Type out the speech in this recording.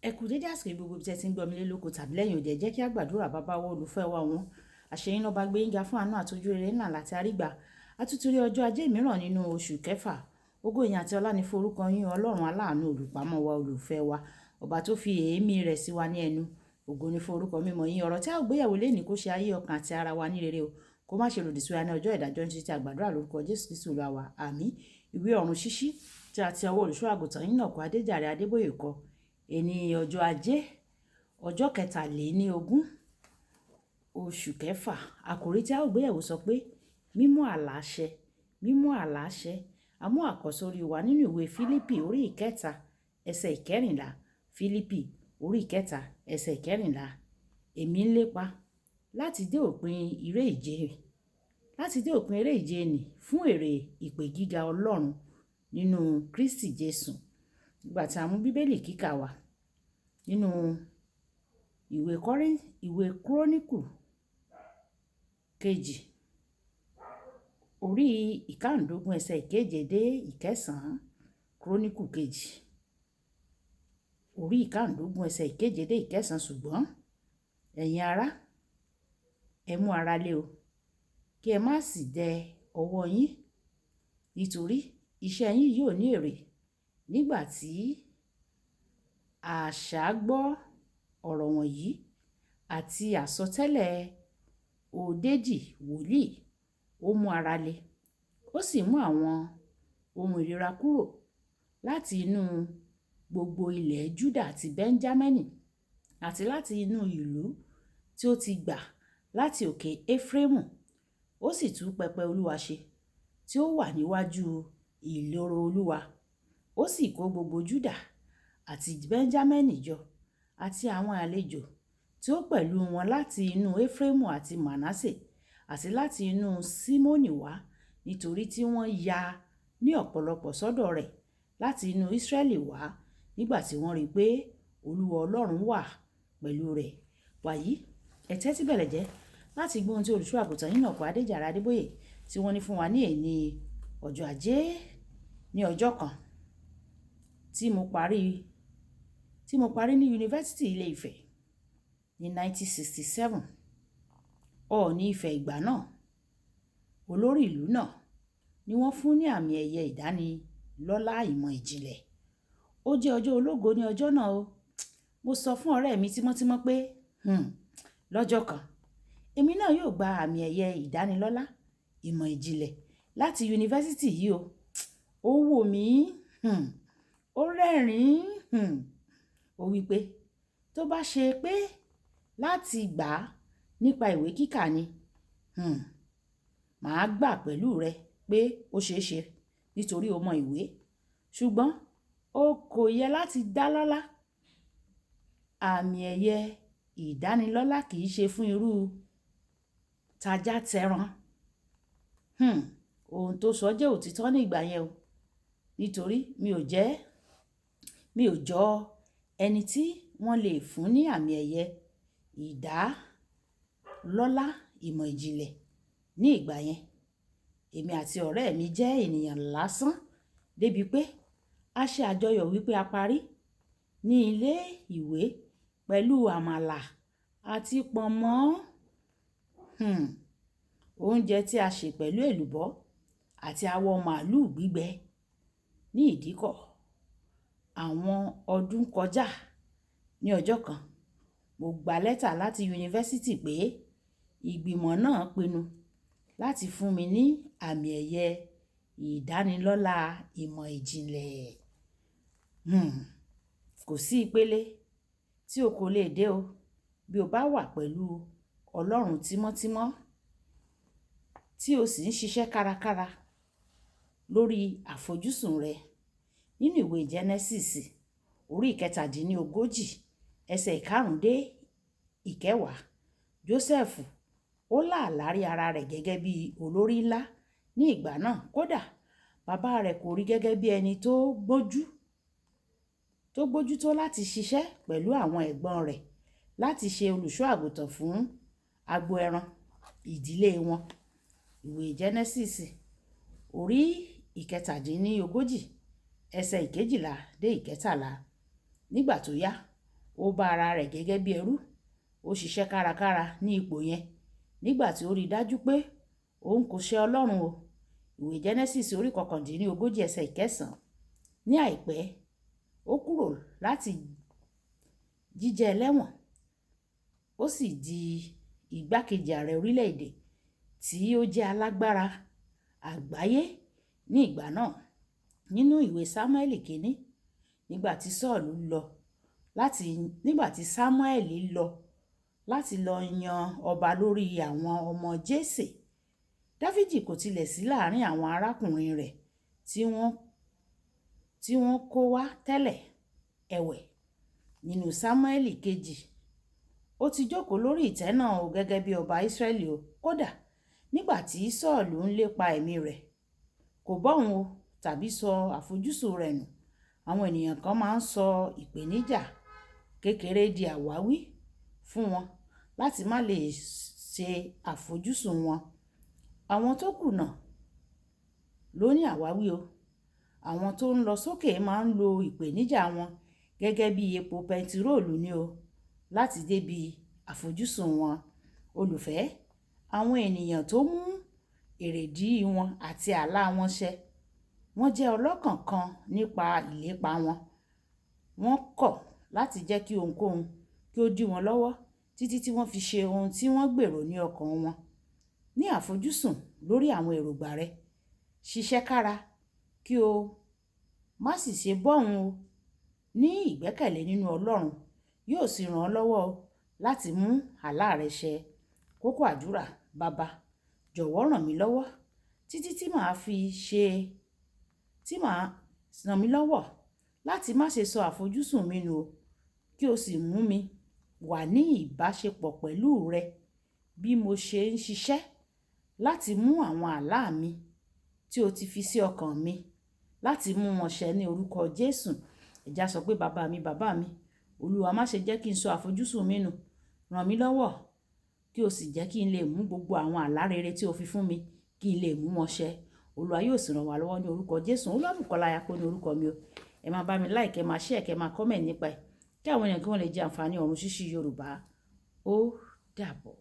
Ẹ kú dédé àsìkò gbogbo ibi tí ẹ ti ń gbọ́ mi lé lóko tàbí lẹ́yìn òde. Ẹ jẹ́ kí a gbàdúrà. Bàbá wa, olùfẹ́ wa wọn. Àṣeyín lọ́ba gbé yín ga fún àánú àti ojú rere ńlá láti àrígbà. A tún ti rí ọjọ́ ajé mìíràn nínú oṣù kẹfà. Ògo, ìyìn àti ọlá ni fún orúkọ yín, Ọlọ́run aláàánú, olùpamọ́ wa, olùfẹ́ wa, ọba tó fi èémí rẹ̀ sí wa ní ẹnu. Ògo ni fún orúkọ mímọ́ yín. Ọ̀rọ̀ tí a ó gbéyẹ̀wò lénìí, kó ṣe ayé, ọkàn àti ara wa ní rere o. Kó má ṣe lòdì sí wa ní ọjọ́ ìdájọ́, ní títí àgbàdúrà lórúkọ Jésù Kristi Olúwa wa. Àmín. Ìwé Ọ̀run Ṣíṣí tí a ti ọwọ́ olùṣọ́ àgùntàn yín náà kọ, Adéjàre Adébóyè kọ. Èní ọjọ́ ajé, ọjọ́ 23 oṣù kẹfà. Àkòrí tí a ó gbéyẹ̀wò sọ pé mímú àlá ṣẹ, mímú àlá ṣẹ. A mú àkọ́sórí wa nínú ìwé Fílípì orí 3, ẹsẹ̀ 14. Fílípì orí 3, ẹsẹ̀ 14. Èmi ń lépa láti dé òpin eré ìje, láti dé òpin eré ìje nì fún èrè ìpè gíga Ọlọ́run nínú Kristi Jésù. Nígbà tí a mú Bíbélì kíkà wa nínú ìwé Kọ́rín, ìwé Kúrónìkù kejì, orí 15, ẹsẹ̀ 7 dé 9. Kúrónìkù kejì, orí 15, ẹsẹ̀ 7 dé 9. Ṣùgbọ́n ẹ̀yin ará, ẹ mú ara le o, kí ẹ má sì dẹ ọwọ́ yín, nítorí iṣẹ́ yín yóò ní èrè. Nígbà tí Àṣà gbọ́ ọ̀rọ̀ wọ̀nyí àti àsọtẹ́lẹ̀ Òdédì wòlíì, ó mú ara le, ó sì mú àwọn ohun ìríra kúrò láti inú gbogbo ilẹ̀ Júdà àti Benjamini, àti láti inú ìlú tí ó ti gbà láti òkè Efraimu. Ó sì tún pẹpẹ Olúwa ṣe tí ó wà níwájú ìloro Olúwa. Ó sì kó gbogbo Júdà àti Benjamini jọ, àti àwọn àlejò tí ó pẹ̀lú wọn láti inú Efraimu àti Manasse àti láti inú Simoni wá, nítorí tí wọ́n ya ní ọ̀pọ̀lọpọ̀ sọ́dọ̀ rẹ̀ láti inú Israẹli wá nígbà tí wọ́n rí pé Olúwa Ọlọ́run wà pẹ̀lú rẹ̀. Wàyí, ẹ tẹ́tí bẹ̀lẹ̀ jẹ́ láti gbọ́ ohun tí olùṣọ́ àgùntàn yín náà kọ, Adéjàre Adébóyè, tí wọ́n ní fún wa ní èní ọjọ́ ajé. Ní ọjọ́ kan tí mo parí ní Yunifásítì Ilé Ifẹ̀ ní 1967, Ọọ̀ni Ifẹ̀ ìgbà náà, olórí ìlú náà, ni wọ́n fún ní àmì ẹ̀yẹ ìdánilọ́lá ìmọ̀ ìjìnlẹ̀. Ó jẹ́ ọjọ́ ológo ní ọjọ́ náà o. Mo sọ fún ọ̀rẹ́ mi tímọ́tímọ́ pé, lọ́jọ́ kan, èmi náà yóò gba àmì ẹ̀yẹ ìdánilọ́lá ìmọ̀ ìjìnlẹ̀ láti yunifásítì yìí o. Ó wò mí, ó rẹ́rìn-ín, ó wí pé tó bá ṣe pé láti gbà á nípa ìwé kíkà ni, màá gbà pẹ̀lú rẹ pé ó ṣe é ṣe nítorí o mọ ìwé. Ṣùgbọ́n o kò yẹ láti dá lọ́lá. Àmì ẹ̀yẹ ìdánilọ́lá kì í ṣe fún irú tajá tẹran. Ohun tó sọ jẹ́ òtítọ́ ní ìgbà yẹn o. Nítorí mi ò jọ ẹni tí wọ́n lè fún ní àmì ẹ̀yẹ ìdálọ́lá ìmọ̀ ìjìnlẹ̀ ní ìgbà yẹn. Èmi àti ọ̀rẹ́ mi jẹ́ ènìyàn lásán débi pé a ṣe àjọyọ̀ wípé a parí ní ilé ìwé pẹ̀lú àmàlà àti pọ̀nmọ́. Oúnjẹ tí a sè pẹ̀lú èlùbọ́ àti awọ màlúù gbígbẹ ní ìdíkọ̀. Àwọn ọdún kọjá. Ní ọjọ́ kan, mo gba lẹ́tà láti yunifásítì pé ìgbìmọ̀ náà pinnu láti fún mi ní àmì ẹ̀yẹ ìdánilọ́lá ìmọ̀ ìjìnlẹ̀. Kò sí ìpele tí o kò lè dé o bí o bá wà pẹ̀lú Ọlọ́run tímọ́tímọ́ tí o sì ń ṣiṣẹ́ kárakára lórí àfojúsùn rẹ. Nínú ìwé Genesis orí 37, ẹsẹ̀ 5 dé 10, Joseph ó lá àlá rí ara rẹ̀ gẹ́gẹ́ bí olórí ńlá ní ìgbà náà. Kódà bàbá rẹ̀ kò rí gẹ́gẹ́ bí ẹni tó gbójú tó láti ṣiṣẹ́ pẹ̀lú àwọn ẹ̀gbọ́n rẹ̀ láti ṣe olùṣọ́ àgùntàn fún agbo ẹran ìdílé wọn. Ìwé Genesis orí 37, ẹsẹ̀ 12 dé 13. Nígbà tó yá, Ó bá ara rẹ̀ gẹ́gẹ́ bí ẹrú. Ó ṣiṣẹ́ kárakára ní ipò yẹn nígbà tí ó rí i dájú pé òun kò ṣe Ọlọ́run o. Ìwé Genesis orí 39 ẹsẹ̀ 9. Ní àìpẹ́, ó kúrò láti jíjẹ́ ẹlẹ́wọ̀n, ó sì di igbákejì ààrẹ orílẹ̀-èdè tí ó jẹ́ alágbára àgbáyé ní ìgbà náà. Nínú ìwé Sámúẹ́lì kìíní, nígbà tí Sámúẹ́lì lọ láti lọ yan ọba lórí àwọn ọmọ Jésè, Dáfídì kò tilẹ̀ sí láàrin àwọn arákùnrin rẹ̀ tí wọ́n kó wá tẹ́lẹ̀. Ẹ̀wẹ̀, nínú Sámúẹ́lì kejì, ó ti jókòó lórí ìtẹ́ náà o gẹ́gẹ́ bí ọba Ísírẹ́lì o. Kódà nígbà tí Sọ́ọ̀lù ń lépa ẹ̀mí rẹ̀, kò bọ́hùn o tàbí sọ àfojúsùn rẹ̀ nù. Àwọn ènìyàn kan máa ń sọ ìpèníjà kékeré di àwáwí fún wọn láti má lè ṣe àfojúsùn wọn. Àwọn tó kùnà ló ní àwáwí o. Àwọn tó ń lọ sókè máa ń lo ìpèníjà wọn gẹ́gẹ́ bí epo pẹtiróòlù ni o láti débi àfojúsùn wọn. Olùfẹ́, àwọn ènìyàn tó mú èrèdí wọn àti àlá wọn ṣẹ, wọ́n jẹ́ ọlọ́kàn kan nípa ìlépa wọn. Wọ́n kọ̀ láti jẹ́ kí ohunkóhun kí ó dí wọn lọ́wọ́ títí tí wọ́n fi ṣe ohun tí wọ́n gbèrò ní ọkàn wọn. Ní àfojúsùn lórí àwọn èrògbà rẹ, ṣiṣẹ́ kára kí o má sì ṣe bọ́hùn o. Ní ìgbẹ́kẹ̀lé nínú Ọlọ́run yóò sì ràn ọ́ lọ́wọ́ láti mú àlá rẹ ṣẹ. Kókó àdúrà: Baba, jọ̀wọ́ ràn mí lọ́wọ́ títí tí màá fi ṣe, tí màá ràn mí lọ́wọ́ láti má ṣe sọ àfojúsùn mi nù o, kí o sì mú mi wà ní ìbáṣepọ̀ pẹ̀lú rẹ bí mo ṣe ń ṣiṣẹ́ láti mú àwọn àlá mi tí o ti fi sí ọkàn mi láti mú wọn ṣẹ ní orúkọ Jésù. Ẹ já sọ pé bàbá mi, bàbá mi, Olúwa má ṣe jẹ́ kí n sọ àfojúsùn mi nù. Ràn mí lọ́wọ́ kí o sì jẹ́ kí n lè mú gbogbo àwọn àlá rere tí o fi fún mi kí n lè mú wọn ṣẹ. Olúwa yóò sì ràn wá lọ́wọ́ ní orúkọ Jésù. Olúwabùkọ́lá Ayako ní orúkọ mi o. Ẹ máa bá mi like, ẹ máa share, kẹ máa comment nípa ẹ̀ kí àwọn ènìyàn kí wọ́n lè jẹ àǹfààní ọ̀run ṣíṣí Yorùbá. Ó dàbọ̀.